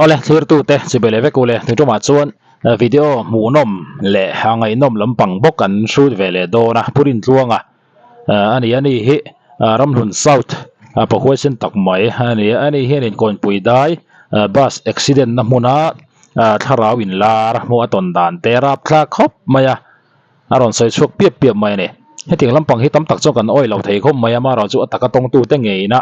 Awle thlirtute chibai leh vek ule hnuṭumah chuan video hmuhnawm leh ngaihnawm lampang bawk an hrut ve leh dawn a, Pu Rintluanga a ni a ni hi Ramhlun South pahuaisen tak mai a ni a, ani hian inkawnpui dai bus accident na hmuna thlarau inlar hmuh a tawn dan te rapthlak khawp mai a. A rawn sawi chhuak piap piap mai a ni. Hetiang lampang hi tam tak chuan kan awih lo thei khawp mai a, amaherawh chu a taka tawngtute ngeina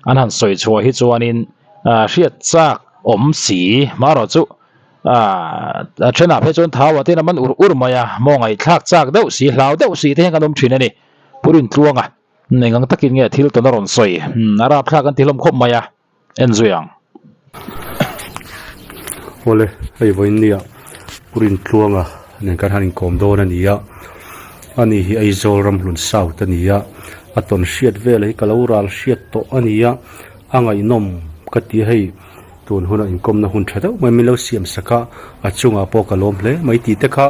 an han sawi chhuah hi chuanin hriat chak awm si. Amaherawh chu a thenah phei chuan thau ah te hian a man ur ur mai a, maw ngaihthlak chak deuh si, hlau deuh si te hian kan awm thin a ni. Pu Rintluanga engang takin nge thil tawn a rawn sawi? A rapthlak an ti hlawm khawp mai a. En zui ang. Awle, hei vawiin nia Pu Rintluanga nen kan han inkawm dawn a ni a, ani hi Aizawl Ramhlun South a ni a, a tawn hriat vel hi ka lo ral hriat tawh a ni a, a ngaihnawm ka ti a hei tun hunah inkawmna hun tha deuh mai min lo siam sak a, a chungah pawh ka lawm hle mai tih te kha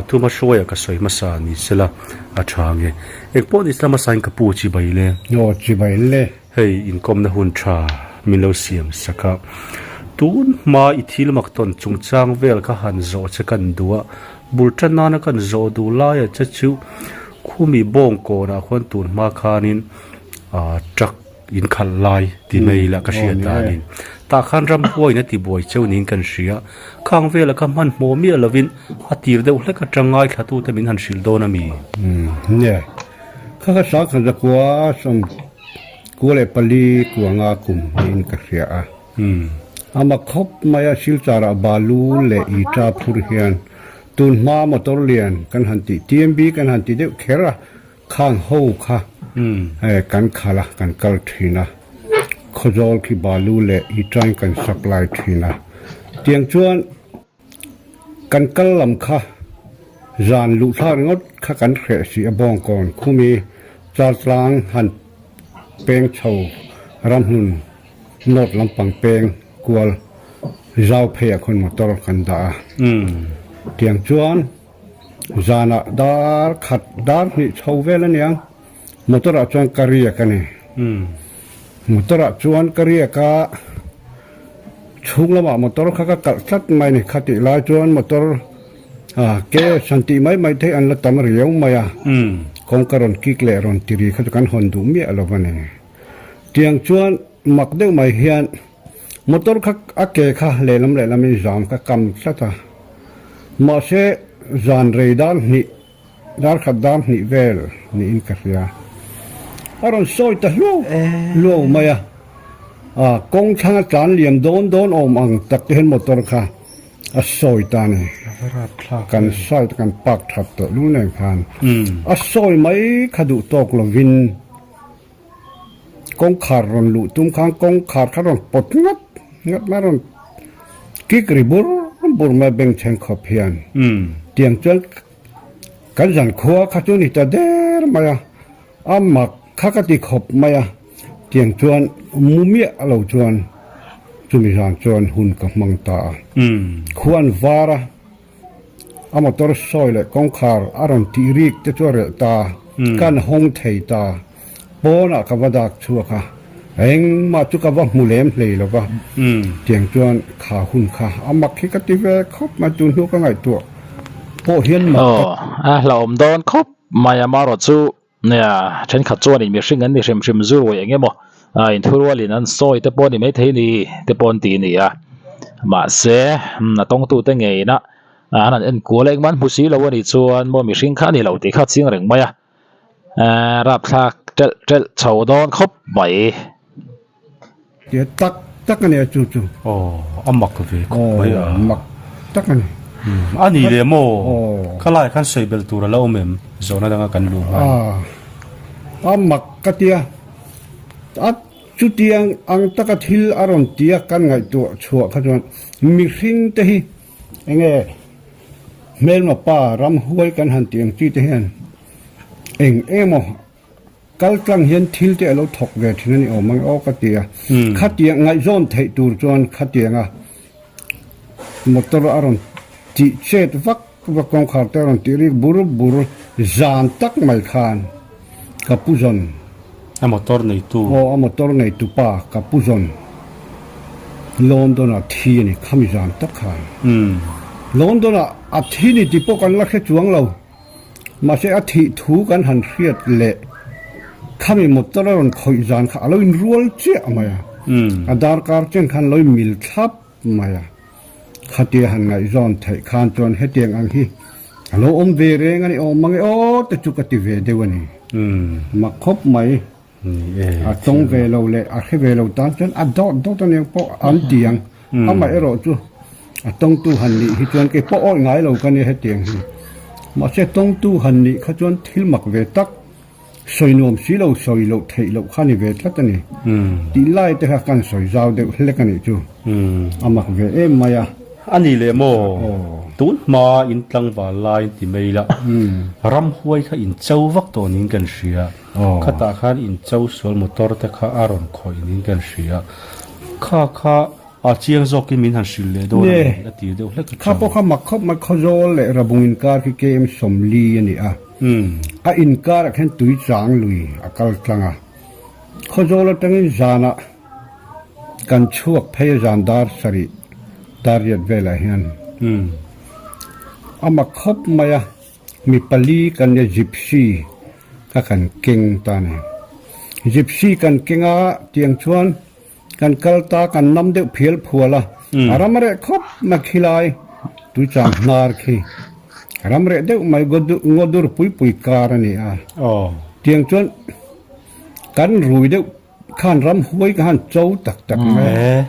thu hmahruaia ka sawi hmasa ni sela a tha ang e. Engpawh ni sela hmasain ka pu chibai le. Aw chibai le. Hei inkawmna hun tha min lo siam sak a, tun hma i thil mak tawn chungchang vel kha han zawh che kan duh a, bul tan nana kan zawh duh laia che chu khumi bawng kawnah khuan tun hma khanin ah truck in khalh lai ti mai ila ka hriat danin tah khan ramhuaiin a ti buai cheu niin kan hria, khang vela kha hmanhmawh miah lovin a tir deuh hlek atang ngaithlatute min han hrilh dawn a mi? Nia, kha kha sangkhat zakua sawm. Kua leh pali kuanga kum niin ka hria a. Ama khawp mai a Silchar-ah balu leh ita phur hian tun hma motor lian kan han tih TMB kan han ti deuh kher a, khang ho kha kan khalh a, kan kal thin a. Khawzawl khi balu leh ita-in kan supply thin a. Tiang chuan Kan kal lam kha zan luh thlak ringawt kha kan hreh si a bawngkawn khumi Chaltlang han peng chho ramhmun north lampang peng kual zau pheiah khawn motor kan dah a. Tiang chuan zanah dar khat dar hnih chho vel aniang motor ah chuan ka riak a ni. Motor ah chuan ka riak a, chhung lamah motor kha ka kalh tlat mai a ni. Khatih lai chuan motor ah ke san tih mai mai theih an la tam riau mai a, kawngka rawn kik leh rawn ti ri kha chu kan hawn duh miah lo a ni. Tiang chuan mak deuh mai hian motor kha a ke kha lehlam lehlamin zam ka kam tlat a, mahse zan rei dar hnih Dar khat dar hnih vel niin ka hria. A rawn sawi ta hluau hluau mai a, a kawng thlanga tlan liam dawn dawn awm ang tak te hian motor kha a sawi ta a ni. Kan side kan park that tawh lu nen khan a sawi mai kha duh tawk lovin kawngkhar rawn luh tum khan kawngkhar kha rawn pawt ngat ngat mai a rawn kik ri bur bur mai bengchheng khawp hian tiang chuan kan zan khua kha chu ni ta der mai a a mak kha ka ti khawp mai a tiang chuan mu miah lo chuan chumi zan chuan hun ka hmang ta a khuan var a. A motor sawi leh kawngkhar a rawn tih rik te chu a relh ta, kan hawng thei ta. Pawnah ka va dak chhuak a, engmah chu ka va hmu lem hlei lo va. Tiang chuan kha hun kha a mak hi ka ti ve khawp mai, tun hnu ka ngaihtuah pawh hian mak ka. Aw, a hlauhawm dawn khawp mai a, marawh chu Nia, thenkhat chuanin mihring an ni hrim hrim zu ruai eng emaw inthurualin an sawi te pawh a ni maithei ni te pawh an ti a ni a. Mahse, a tawngtute ngeina an han enkual a, engmah an hmu si lo a nih chuan maw mihring kha a ni lo tih kha a chiang reng mai a, rapthlak telh telh chho dawn khawp mai. Tia tak tak a ni a chu chu. Aw, a mak ve khawp mai a. Aw, mak tak a ni. A ni leh maw? Khalai khan sawi belh tur a la awm em? Zawhna danga kan luh nghal. A, a mak ka tia. A chutiang ang taka thil a rawn tia kan ngaihtuah chhuah kha chuan mihring te hi enge hmelma pa ramhuai kan han tih ang chi te hian eng emaw Kal tlang hian thil te a lo thawk ve thin a ni awm ang aw ka ti a. Khatiang ngaihzawn theih tur chuan khatianga motor a rawn tih chet vak vak kawngkhar te a rawn tih rik bur bur zan tak mai khan ka pu zawn. A motor neitu. Aw a motor neitu pa ka pu zawn. London-ah thi a ni, khami zan tak khan. London-ah a thi ni tih pawh kan la hre chuang lo. Mahse a thih thu kan han hriat leh khami motor a rawn khawih zan kha a lo inrual chiah mai a. A darkar chen khan lo inmil thlap mai a. Khatia han ngaihzawn theih khan chuan hetiang ang hi a lo awm ve reng a ni awm mang e aw te chu ka ti ve deuh a ni. Mak khawp mai. A tawng ve lo leh a hre ve lo tan chuan a dawt dawt a nia pawh an ti ang. Amaherawh chu a tawngtu han nih hi chuan kei pawh awih ngai lo ka nia hetiang hi. Mahse tawngtu han nih kha chuan thil mak ve tak sawi nuam si lo sawi loh theih loh kha ni ve tlat a ni. Tih lai te kha kan sawi zau deuh hlek a nih chu. A mak ve em mai a. A ni leh maw? Tun hma in tlangval lai in ti mai la, ramhuai kha in cho vak tawh niin kan hria. Khatah khan in cho sual motor te kha a rawn khawih niin kan hria. Kha kha a chiang zawkin min han hrilh leh dawn a ni a ti deuh hlek a Kha pawh kha mak khawp mai Khawzawl leh Rabung inkar khi KM 40 a ni a. A inkarah khian tui chang lui a kal tlang a. Khawzawl atangin zanah kan chhuak phei a zan dar sarih dar riat velah hian a mak khawp mai a. Mi pali kan nia gypsy kha kan keng ta ni. Gypsy kan keng a tiang chuan kan kal ta kan nam deuh phial phual a, a ram reh khawp mai khilai tuichang hnar khi a ram reh deuh mai ngaw dur pui pui kar a ni a. Tiang chuan kan rui deuh khan ram huai ka han cho tak tak mai a.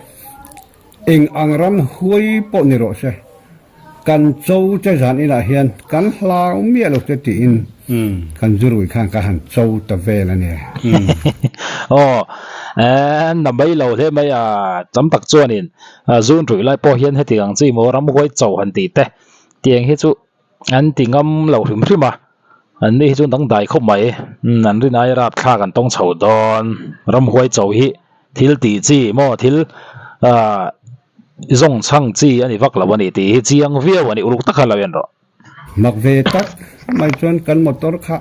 Eng ang ram huai pawh ni rawh se. Kan cho che zan inah hian kan hlau miah lo che tiin kan zurui khan ka han cho ta vel a nia. Aw, na mai lo hle mai a, tam tak chuanin zun ruih lai pawh hian heti ang chi maw ramhuai cho han tih te tiang hi chu an ti ngam lo hrim hrim a, an ni hi chu dangdai khawp mai, an rin aia rapthlak an tawng chho dawn, ramhuai cho hi thil tih chi maw thil ah. I zawng chhang chi a ni vak lo a ni tih hi chiang viau a ni, uluk tak khan lo en rawh. Mak ve tak mai chuan kan motor kha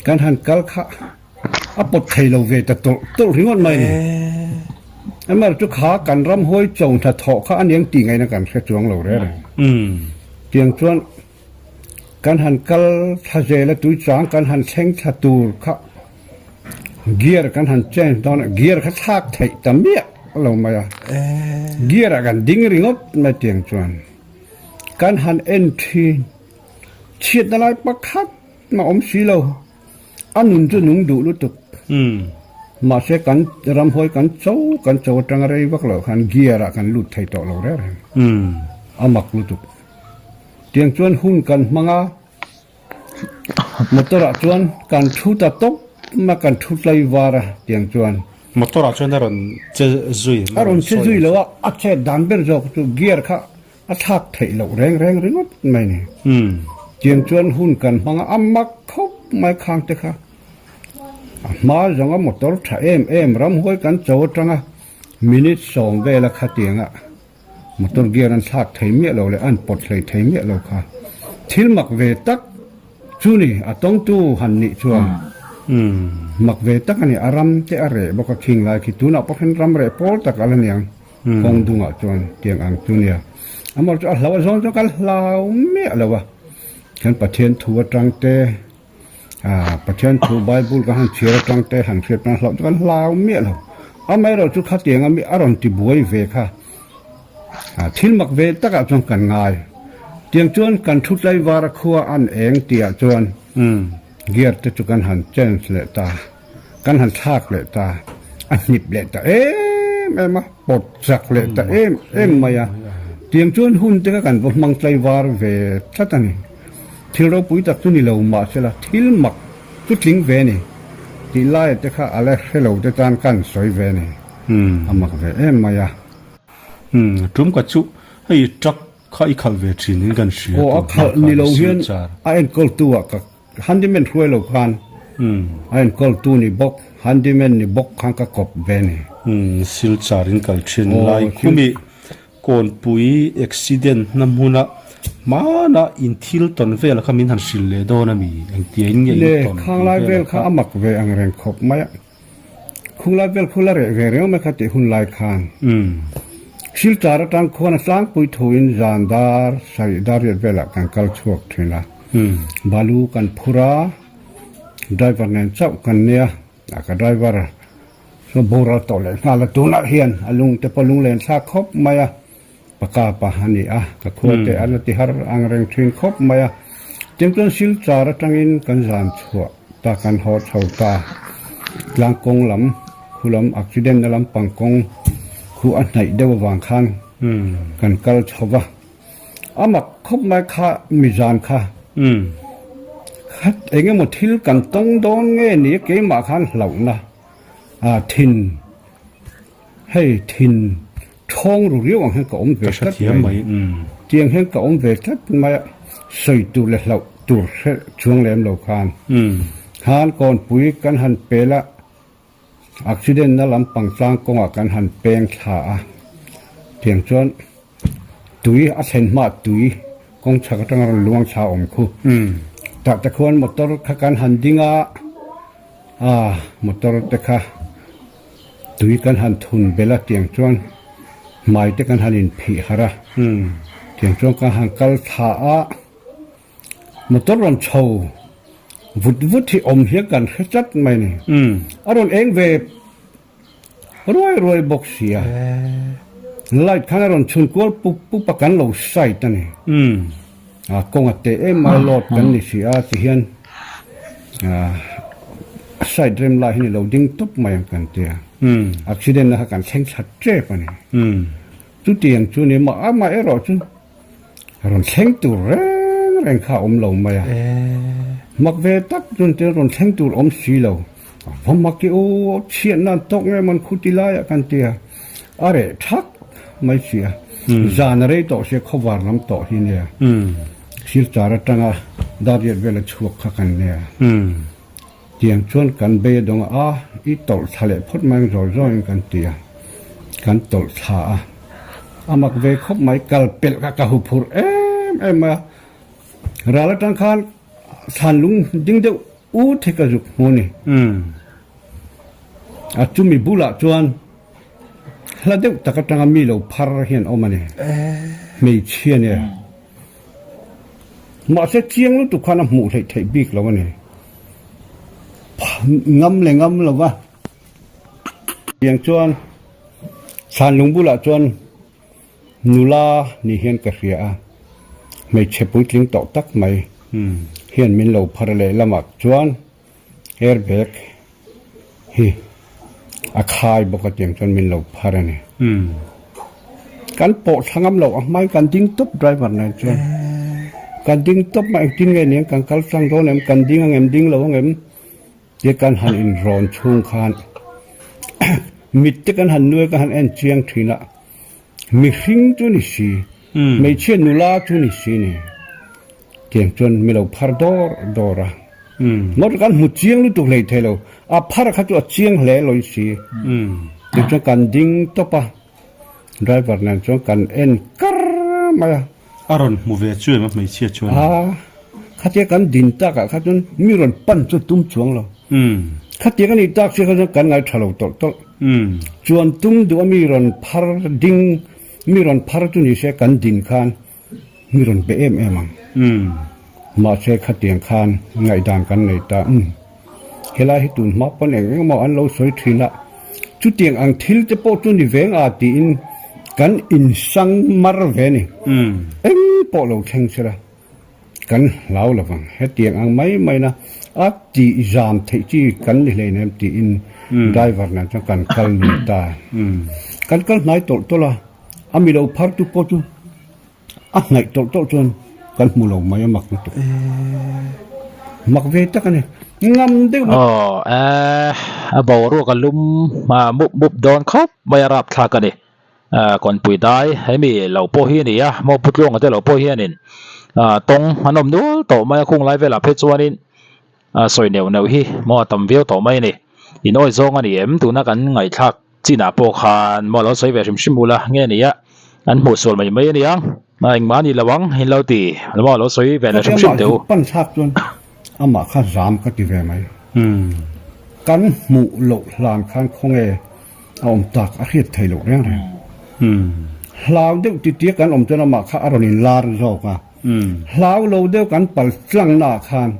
kan han kal kha a pawt thei lo ve ta tawlh tawlh ringawt mai ni. Amaherawhchu chu kha kan ram hawi cho hnathawh kha a niang tih ngaihna kan hre chuang lo reng reng. Tiang chuan kan han kal thla zel a tui chang kan han thleng thla tur kha gear kan han change dawn a gear kha thlak theih ta miah lo mai a gear ah kan ding ringawt mai tiang chuan kan han en thin chhiatna lai pakhat mah awm si lo a nun chu nung duh lutuk mahse kan ramhuai kan cho kan cho atanga rei vak loh khan gear ah kan lut thei tawh lo reng reng a mak lutuk. Tiang chuan hun kan hmang a, motor ah chuan kan thu ta tawp a, kan thu tlai var a tiang chuan. Motor ah chuan a rawn che zui. A rawn che zui lo a, a chet dan ber zawk chu gear kha a thlak theih loh reng reng ringawt mai ni. Tiang chuan hun kan hmang a, a mak khawp mai khang te kha. A hma zawnga motor tha em em ramhuai kan cho atanga minute sawm vela khatianga Motor gear an thlak thei miah lo leh an pawt hlei thei miah lo kha thil mak ve tak chu ni, a tawngtu han nih chuan mak ve tak a ni, a ram te a reh bawk a khing lai khi tunah pawh khan ram reh pawl tak a la niang kawng dungah chuan tiang ang chu nia, amaherawhchu chu a hlau a zawn chuan kan hlau miah lo a, kan Pathian thu atang te. Pathian thu Bible ka han chhiar atang te han hriat pawn hlauh chu kan hlau miah lo. Amaherawh chu khatiang a mi a rawn ti buai ve kha thil mak ve takah chuan kan ngai. Tiang chuan kan thu tlaivar a khua an eng tihah chuan gear te chu kan han change leh ta, kan han thlak leh ta, a hnip leh ta em em a, pawt chak leh ta em em mai a. Tiang chuan hun te kha kan va hmang tlaivar ve tlat a ni. Thil ropui tak chu ni lo mahsela thil mak chu tling ve ni tih laia te kha a la hre lo te tan kan sawi ve ni. A mak ve em mai a. Umm tum ka chu hei truck kha i khalh ve thin in kan hria Aw a khalh ni lo hian a enkawl tu ah ka handyman hruai lo khan a enkawl tu ni bawk handyman ni bawk khan ka kawp ve ni. Umm silchar in kal thin lai khumi Kawnpui accident na hmuna hmana in thil tawn vel kha min han hrilh leh dawn a mi? Engtia in nge in tawn Le, khanglai vel kha a mak ve ang reng khawp mai a. Khunglai vel khu la reh ve reng mai kha tih hun lai khan. Silchar atang khuan a tlangpui thuin zan dar sarih dar riat velah kan kal chhuak thin a. Balu kan phur a, driver nen chauh kan nia, a ka driver chu boral tawh leh nghal a, tunah hian a lung te pawh lunglen thlak khawp mai a. Paka pa a ni a, ka khua te a la ti har ang reng thin khawp mai a. Tiang chuan Silchar atangin kan zan chhuah ta, kan haw chho ta. Tlang kawng lam, khu lam accident na lampang kawng khu a hnaih deuh avang khan kan kal chho va. A mak khawp mai kha mi zan kha khat eng emaw thil kan tawng dawn nge ni keimah khan hlauhna a thin. Hei thin thawng ru riau ang hian ka awm ve tlat mai. Tiang hian ka awm ve tlat mai a, sawi tur leh hlauh tur hre chuang lem lo khan. Khan kawnpui kan han pel a, accident na lampang tlang kawngah kan han peng thla a, tiang chuan tui a thlen hma tui kawng chhak atanga rawn luang thla awm khu. Tah te khuan motor kha kan han ding a, aa motor te kha. Tui kan han thun belh a tiang chuan hmai te kan han inphih harh a, tiang chuan kan han kal thla a, motor rawn chho vut vut hi awm hian kan hre tlat mai a ni. A rawn eng ve ruai ruai bawk si a, light khan a rawn chhun kual pup pup a kan lo side a ni. A kawng a teh em mai load kan ni si a ti hian a side rem lai hi ni lo ding tawp mai ang kan tia accident na kha kan thleng thla tep a ni chutiang chu ni mah amah erawh chu rawn thleng tur reng reng kha a awm lo mai a mak ve tak chuan te rawn thleng tur awm si lo va mak i aw chhiat nan tawk nge man khuti laiah kan tia A reh thak mai si a, zan a rei tawh sia khawvar lam tawh hi nia. Silchar atanga Dariat vela chhuak kha kan nia. Tiang chuan kan bei a dawng a, a i tawlh thla leh phawt mai ang zawi zawiin kan ti a, kan tawlh thla a. A mak ve khawp mai, kal pelh kha ka hu phurh em em mai a. Ral atang khan thlan lung ding deuh ut hi ka zuk hmu a ni. A chumi bulah chuan hla deuh tak atanga mi lo phar hian awm a ni. Hmeichhia nia. Mahse chiang lutuk khan a hmuh hleih theih bik lo a ni. Ngam leh ngam lo va. Tiang chuan Thlanlung bulah chuan nula ni hian ka hria a. Hmeichhe puitling tawh tak mai hian min lo phar lehlamah chuan Airbag hi a khai bawk a tiang chuan min lo phar a ni. Kan pawh thla ngam lo a hmain kan ding tawp driver nen chuan. Kan ding tawp a engtin nge niang kan kal tlang dawn em kan ding ang em ding lo ang em tia kan han inrawn chhung khan mit te kan han nuai kan han en chiang thin a mihring chu ni si hmeichhia nula chu ni si ni. Tiang chuan mi lo phar dawr dawr a. Motor kan hmu chiang lutuk hlei thei lo. A phar kha chu a chiang hle lawi si. Tiang chuan kan ding tawp a. Driver nen chuan kan en kar mai a. A rawn hmu ve chu em a hmeichhia chuan? A, khatia kan din takah kha chuan mi rawn pan chu tum chuang lo. Khatia kan nih tak si kha chuan kan ngai tha lo tawlh tawlh. Chuan tum duh a mi rawn phar ding, mi rawn phar chu ni se kan din khan Mi rawn pe em em ang. Mahse khatiang khan ngaihdan kan nei ta. Umm. Helai hi tun hma pawn eng eng emaw an lo sawi thin a, chutiang ang thil te pawh chu ni veng a tiin kan insang mar ve a ni. Eng pawh lo thleng sela kan hlau lo vang. Hetiang ang mai maina a tih zam theih chi kan ni hleinem tiin driver nen chuan kan kal lui ta. Kan kal hnai tawlh tawlh a, a mi lo phar tu pawh chu A hnaih tawlh tawlh chuan kan hmu lo mai a mak lutuk. Mak ve tak a ni. Ngam deuh mai. Aw eh a boruak a lum a mup mup dawn khawp mai a rapthlak a ni. Kawnpui dai hemi lo pawh hi a ni a, maw Pu Tluanga te lo pawh hianin tawng an awm nual tawh mai a khung lai velah phei chuanin sawi neuh neuh hi maw a tam viau tawh mai a ni. In awi zawng a ni em tuna kan ngaihthlak Chinah pawh khan maw lo sawi ve hrim hrim ula nge nia an hmuh sual mai mai aniang a engmah ani lo ang in lo ti maw lo sawi ve leh hrim hrim teh u. Pan thlak chuan amah kha zam ka ti ve mai. Kan hmuh loh hlan khan khawnge a awm tak a hriat thei loh reng reng. Hlau deuh titia kan awm chuan amah kha a rawn inlar zawk a. Hlau lo deuh kan pal tlangnaah khan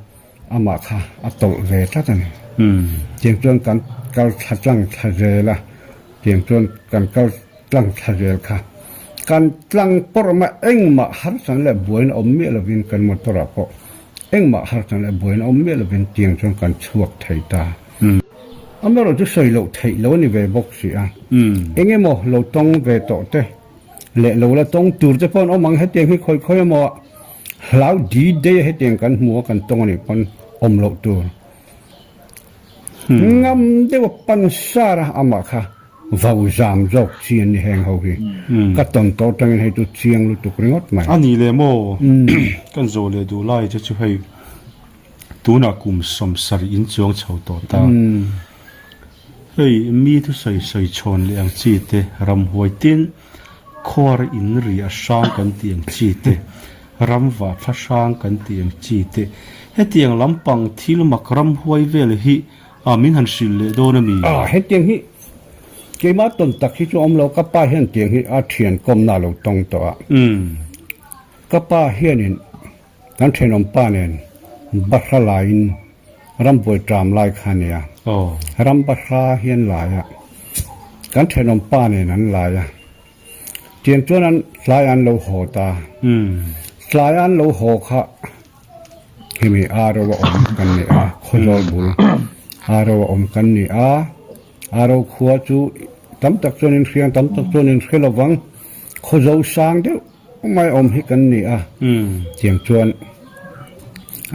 amah kha a tawlh ve tlat a ni. Tiang chuan kan kal thla tlang thla zel a, tiang chuan kan kal tlang thla zel kha. Kan tlang pawrh mai engmah harsatna leh buaina awm miah lovin kan motor ah pawh engmah harsatna leh buaina awm miah lovin tiang chuan kan chhuak thei ta. Amaherawhchu sawi loh theih lo a ni ve bawk si a. Eng emaw lo tawng ve tawh te leh lo la tawng tur te pawh an awm ang hetiang hi khawi khawi emaw hlau di dei a hetiang kan hmu a kan tawng a nih pawn awm loh tur. Ngam deuh a pan sar a amah kha vau zam zawk chi an ni heng ho hi. Ka tawn tawh atangin hei chu chiang lutuk ringawt mai. A nih leh maw kan zawh leh duh lai te chu hei. Tunah kum 70 in chuang chho tawh ta. Hei mi thusawi sawi chhawn leh ang chi te, ramhuai tin khuar in ri a hrang kan tih ang chi te, ramvah thla hrang kan tih ang chi te, hetiang lampang thil mak ramhuai vel hi a min han hrilh leh dawn a mi? A, hetiang hi keimah tawn tak hi chu a awm lo, ka pa hian tiang hi a thian kawmna a lo tawng tawh a. Ka pa hianin Kan thenawm pa nen Bahra laiin rambuai ṭam lai kha a nia. Ram Bahra hi an lai a, kan thenawm pa nen an lai a. Tiang chuan an tlai an lo haw ta. Tlai an lo haw kha hemi Aro a awm kan ni a, Khawzawl bul Aro a awm kan ni a. Aro khua chu tam tak chuan in hria, tam tak chuan in hre lovang. Khawzo sang deuh. Mai awm hi kan ni a, tiang chuan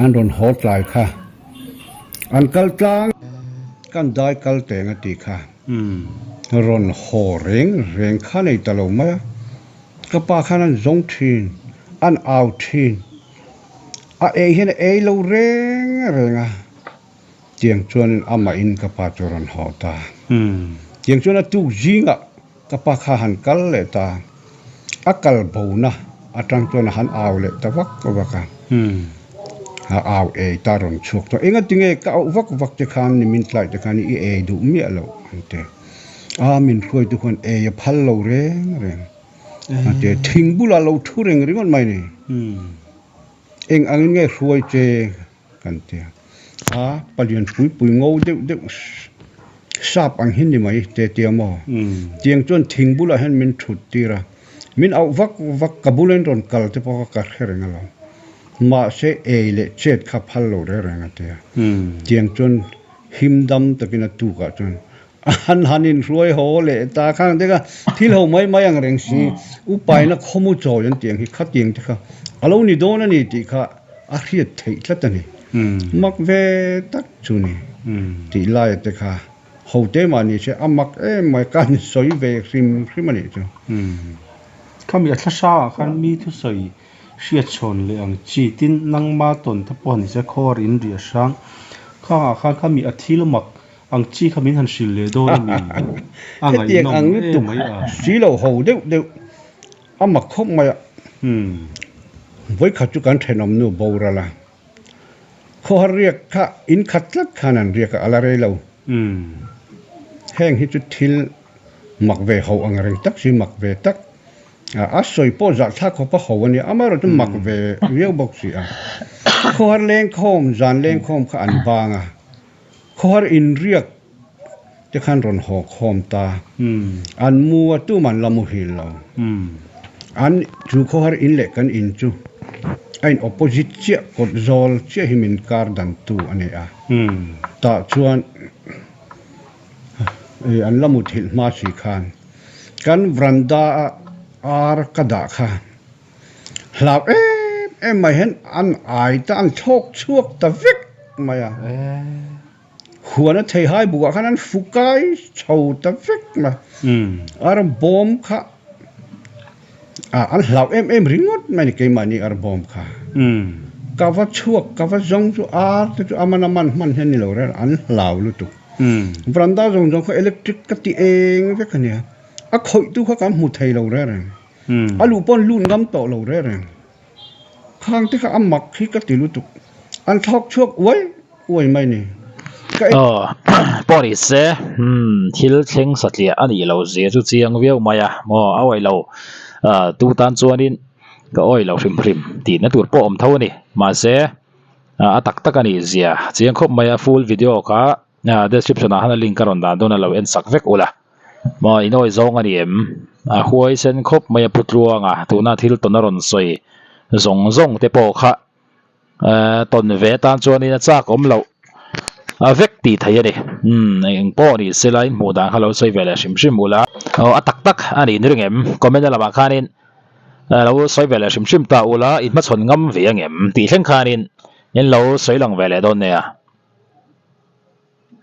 an rawn haw tlai kha an kal tlang. Kan dai kal teng a tih kha rawn haw reng reng kha nei ta lo mai a, ka pa khan an zawng thin, an au thin, a ei hian a ei lo reng reng a, tiang chuan amahin ka pa chu rawn haw ta. Tiang chuan a tuk zingah. Ka pa kha han kal leh ta, a kal bona atang chuan a han au leh ta vak vak a, a au ei ta rawn chhuak tawh. Engatinge ka auh vak vak te khan ni min tlai te khan i ei duh miah loh an ti. A min hruaitu khan ei a phal lo reng reng a ti a, thing bulah lo thu reng ringawt mai ni. Eng angin nge hruai che Kan ti a, a palian pui pui ngo deuh deuh sap ang hi ni mai te tia maw? Tiang chuan thing bulah hian min thut tir a, min auh vak vak ka bula in rawn kal te pawh kha ka hre reng alawm. Mahse ei leh chet kha phal lo reng reng a ti a, tiang chuan him dam takin a tukah chuan An han inhruai haw leh ta khang te kha thil ho mai mai ang reng si, upaina khawmu chawi an tih ang hi khatiang te kha a lo ni dawn a ni tih kha a hriat theih tlat a ni. Mak ve tak chu ni tih laia te kha ho te mah ni se a mak em mai ka han sawi ve hrim hrim a nih chu. Khami a thlahrangah khan mi thusawi hriat chhawn leh ang chi tin nangma tawn te pawh ni se khaw rin riah hrang khangah khan khami a thil mak Ang chi kha min han hrilh leh dawn a mi? A Hetiang ngaihnawm ang em lutuk mai a. si lo ho deuh deuh a mak khawp mai a. Vawikhat chu kan thenawm nu boral a, khawhar riak kha in khat tlat khan an riak a, a la rei lo. Heng hi chu thil mak ve ho ang reng tak si, mak ve tak. A sawi pawh zahthlak khawp a ho a nia, amaherawh chu mak ve viau bawk si a. Khawhar lengkhawm, zan lengkhawm kha an bang a. Khawhar inriak te khan rawn haw khawm ta. An mu a tum an la muhil lo. An chu khawhar in leh kan in chu a in opposite chiah kawt zawl chiah hi min kar dan tu a ni a. Tah chuan an la muthilh hma si khan kan veranda a ar ka dah kha Hlau em em mai hian an ai ta an thlawk chhuak ta vek mai a. Huan a thei hai bukah khan an fu kai chho ta vek mai. Ar bawm kha an hlau em em ringawt mai a ni keimahni ar bawm kha. Ka va chhuak ka va zawng chu ar te chu a man a man hman hian ni lo reng an hlau lutuk. Veranda zawng zawng kha electric ka ti eng vek a nia. A khawihtu kha kan hmu thei lo reng reng. A luh pawn lut ngam tawh lo reng reng. Khang te kha a mak hi ka ti lutuk. An thlawk chhuak uai uai mai ni. Ka en. Aw pawh ni se umm thil thleng satliah a nih loh zia chu chiang viau mai a maw a awih lo. Tu tan chuanin ka awih lo hrim hrim tihna tur pawh awm tho a ni. Mahse a tak tak a nih zia chiang khawp mai a full video kha description ah khan a link a rawn dah dawn a lo en sak vek ula. Maw in awih zawng a ni em? A huai sen khawp mai a pu tluang a tuna thil tawn a rawn sawi zawng zawng te pawh kha tawn ve atan chuanin a chak awm loh a vek tih theih a ni. Umm eng pawh ni se la in hmuh dan kha lo sawi ve leh hrim hrim ula. Aw a tak tak a nih ni ring em? Comment a lamah khanin lo sawi ve leh hrim hrim ta ula in hmachhawn ngam ve ang em tih thleng khanin in lo sawi lang ve leh dawn nia.